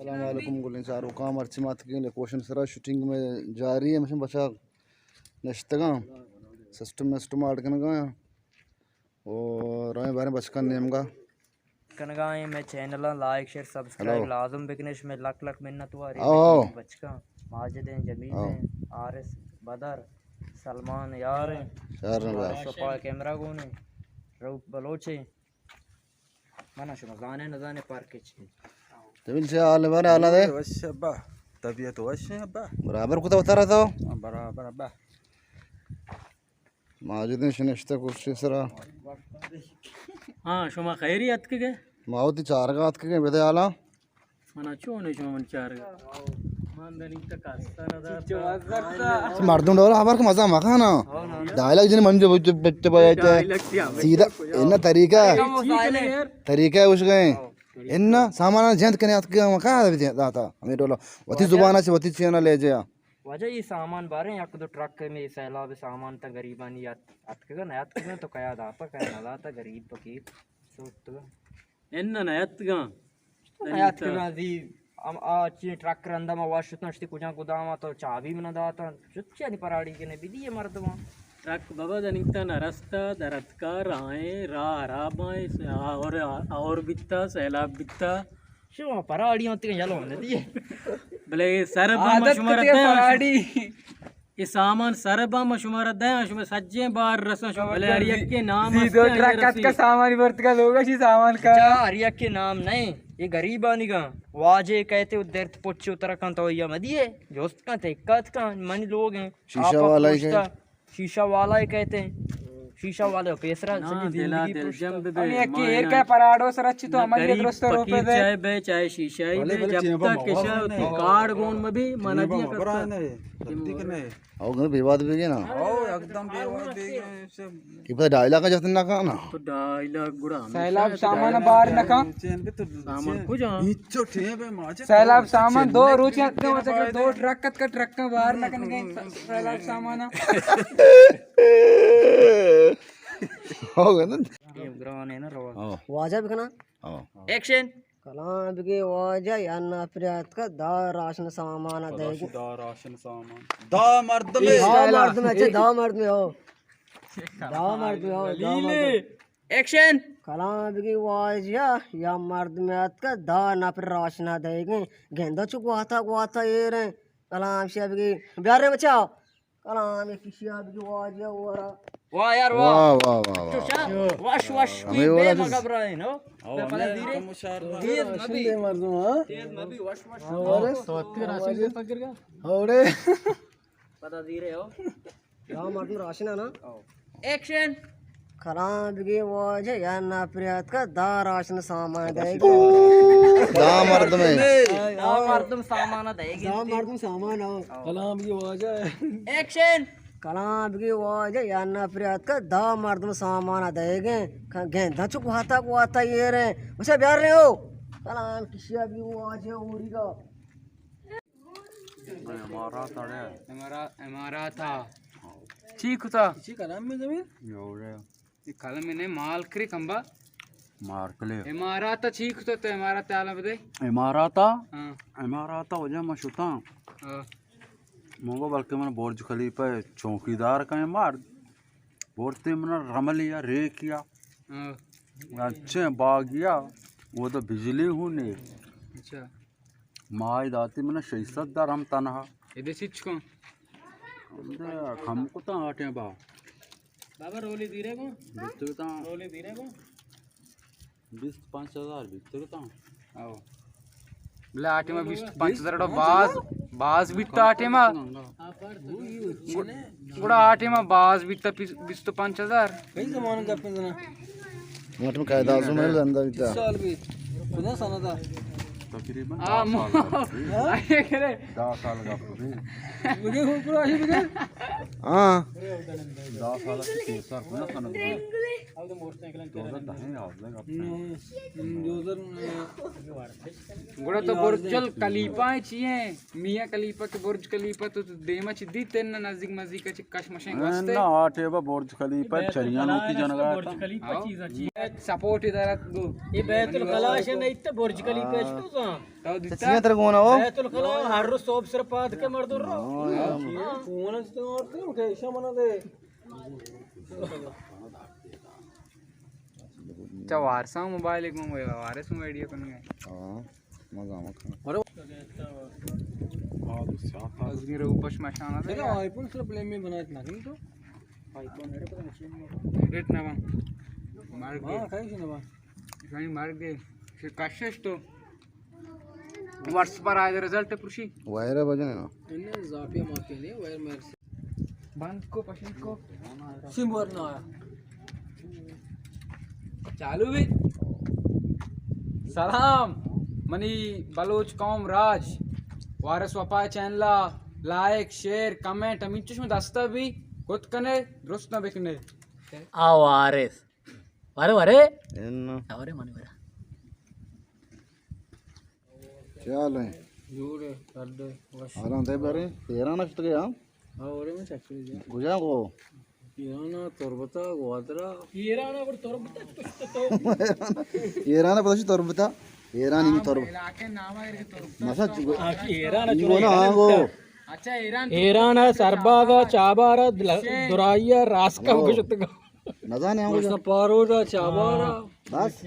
السلام علیکم گلیں چاروکاں، مرچی ما اتکیں لوکیشن سرا، شوٹنگ میں جاری ہے، مشن بچا نشتگاں، سسٹم مسٹم آڈ کنگا ہیں۔ او رویں باریں بچکاں نیمگا۔ کنگا ہیں، میں چینل لائک، شیئر، سبسکرائب لازم بکنش، میں لک لک منت واری۔ آؤ۔ بچکاں ماجد ہیں، جمیل ہیں، حارث، بدر، سلمان یار ہیں، یار ہیں بھائی۔ شپا کیمرہ گون ہیں، رؤف بلوچ ہیں۔ من شما زانے نہ زانے پارک چی۔ جمیل چے حال ہے بارے حالا دے؟ وش ابا، طبیعت وش ہے ابا۔ برابر کتا اترا تو؟ برابر ابا۔ ماجد شنشتہ کرسی سرا۔ ہاں، شما خیری اتکگے؟ ما وتی چارگا اتکگے، بدے حالا۔ منا چون شما من چارگا؟ من دنی تک ہستا نہ داتا۔ مردم ڈول خبر کو مزہ مکانا۔ ڈائلاگ جن من جو بچ بچ بچ سیدھا ان طریقہ ہے۔ طریقہ ہے اس گئے۔ ان سامان جنت کنے اتکگے مکا داتا۔ ہمیں ڈولا وتی زبان سے وتی چینا لے جایا۔ واجہ، اے سامان باریں یک دو ٹرک میں سیلاب سامان تا غریبانی ات-، اتکگا نہ اتکگا تو کیا داتا، کیا نہ داتا، غریب فقیر سوتگا۔ ان نہ اتکگا۔ نہ اتکگا زی، ہم آ چی ٹرک رندا ما واشتن، شتی کجا گداما تو چابی منا داتا، شت چی انی پراڑی کنے بدی مردما۔ ٹرک بابا دنیتا نہ رستا، درتکا راہیں، راہ خراب آئیں، اور، اور بیتا، سیلاب بیتا۔ شما پراڑی ہوں تک یلو نہ دیے۔ بلے سر با ما عادت شما کتے ردا پراڑی۔ اے سامان سر با ما شما ردا، شما سجیں بار رسا شما، بلے ہر یکے نام زی دو ٹرک اتکا سامانی برتگا لوگا شی سامان کا۔ اچھا، ہر یکے نام نہیں، یہ غریبانی کا۔ واجے کہتے وہ درد پچو ترکان تو یا مدیے، جوست کن تے کت کن منی لوگ ہیں۔ شیشہ والا ہی کہتے۔ شیشہ والا ہی کہتے ہیں۔ شیشہ والے پیسرا سجی زندگی پرشت۔ ہم یک ایر کا پراڑو سر اچھی تو ہماری درست روپے دے۔ چاہے بے، چاہے شیشہ ہی بے، جب تک کشا ہوتی کارڈ گون میں بھی منا دیا کرتا۔ او گھر بے واد بگے نا۔ او ایک دم بے واد بگے۔ کہ پتہ ڈائیلاگ جتن نہ کنا۔ تو ڈائیلاگ گڑا سیلاب سامان بار نہ کن۔ سامان کجا؟ سیلاب سامان دو روچ اتکا، دو ٹرک اتکا، ٹرک بار نہ کن گئے۔ سیلاب سامان۔ ہو گیا نا۔ گران ہے نا روا۔ واجہ بکنا۔ ایکشن۔ کلام بگی واجہ یا نفری اتکا دا راشن سامان دے گی۔ دا راشن سامان۔ دا مردم۔ دا مردم، اچھا، دا مردم ہو۔ دا مردم ہو، دا مردم۔ ایکشن۔ کلام بگی واجہ یا مردم اتکا دا نفر راشن دے گی۔ گندا چو گواتا گواتا ایر ہیں۔ کلام شاہ بگی بیار رہے بچا۔ کلام کشیا بگی واجہ ورا۔ واہ یار واہ۔ واہ، واہ، واہ، واہ۔ وش، وش، کوئی بے مگبرائیں ہو۔ پتہ دیرے۔ تیز مبی۔ تیز مبی، وش، وش۔ تو اتکے راشن دے پکر گا؟ اوڑے۔ پتہ دیرے ہو۔ یا مردم راشن ہے نا؟ ایکشن۔ کلام بگی واجہ یا نفری اتکا دا راشن سامان دے گی۔ دا مردم ہے۔ دا مردم سامان دے گی۔ دا مردم سامان ہو۔ کلام بگی واجہ ہے۔ ایکشن۔ کلام بگی واجہ یا نفری اتکا دا مردم سامان دے گی۔ گندا چو گواتا گواتا ایر ہیں۔ اسے بیار رہے ہو۔ کلام کشیا بگی واجہ اوری گا۔ امارات اڑے۔ امارات، امارات ہا۔ چی کتا؟ چی کلام میں زمین؟ یہ قلم نے مال کری کمبا۔ مار کلے۔ امارات چی کتا تو امارات عالم دے؟ امارات؟ ہاں۔ امارات وجہ ما شتاں۔ ہاں۔ مونگو بلکہ من برج خلیفہ چوکیدار کا مار۔ بورتے من رملیا ریکیا۔ ہاں۔ اچھے باغیا۔ وہ تو بجلی ہوں نے۔ اچھا۔ ماہ داتی من شش سد درہم تنہا۔ ادے سچ کن۔ ادے کم کتا آٹے با۔ بابا رولی دیرے کو۔ بیتگتا۔ رولی دیرے کو۔ بیست پنچ ہزار بیتگتا۔ آؤ۔ بلے آٹے ما بیست پنچ ہزار ڈو باز، باز بیتا آٹے ما۔ گڑا آ ٹائم باز بیتا، بیست و پنچ ہزار۔ کئی زمانہ گپ زنا؟ ما ٹائم قائد اعظم ہے، زندہ بیتا۔ سال بیت۔ کجا سال دا؟ تقریباً آ، دہ سال۔ آئے کرے۔ دہ سال گپ۔ بگے ہو پرا ہی بگے۔ ہاں۔ دہ سال کی سر کجا سال دا؟ گڑا تو برج الخلیفہ چی ہیں؟ میاں خلیفہ کہ برج خلیفہ تو دیما چی دیت نہ نزدیک مزدیک چی کش مشیں واسطے؟ نہ، آٹے با برج خلیفہ چریاں کی جنگا برج خلیفہ چیز اچھی سپورٹ ادارہ گو۔ یہ بیت الخلا شے نہیں تو برج خلیفہ تو زان۔ تو دیتا؟ چیاں تر گونا ہو؟ بیت الخلا ہر روز صبح سر پاد کے مردو رو۔ کون است اور تو کہ شمنا دے۔ چا وارساں موبائل کو، وارس ویڈیو کنگے۔ ہاں، مزہ مکن۔ ازگی رو پش مشانا دے۔ آئی فون سر بلے میں بنات نہ کن تو۔ ایڈٹ نہ با۔ مارگ ہاں، کہیں نہ با۔ کہیں مارگ دے۔ کشش تو۔ وٹس پر آئے رزلٹ پرشی۔ وائر بجنے نا۔ انہیں زاپیا ماپیا نہیں، وائر مائر سے۔ بند کو، پشن کو۔ سیم ورنا آیا۔ چالو بھی۔ سلام۔ منی بلوچ قوم راج۔ وارث وفا چینل لائک، شیئر، کمنٹ، ہمینچش میں دستا بھی کت کنے، درست نہ بکنے۔ آ وارث۔ ورے، ورے۔ اناں۔ ورے، منی ورے۔ چال ہیں۔ جوڑے، کڈے، وش۔ آرام دے برے، ایران اشت گیا۔ ہاں، ورے میں چکری جا۔ گجا گو۔ ایران، تربتا، گوادرا۔ ایران، گڑ تربتا، تشت تو۔ ایران، پتہ چی تربتا؟ ایران، این تربتا۔ علاقے نام ہے تربتا۔ مسا چی گو؟ آ، ایران، یہ چلو، گو نا، ایران ہاں گو۔ اچھا، ایران۔ ایران ہے، سربازا، چابارا، دل-، درائیا، راسکا، ہاں۔ گشتگا۔ نزانے ہم گوشتن پاروڈا چابارا۔ بس۔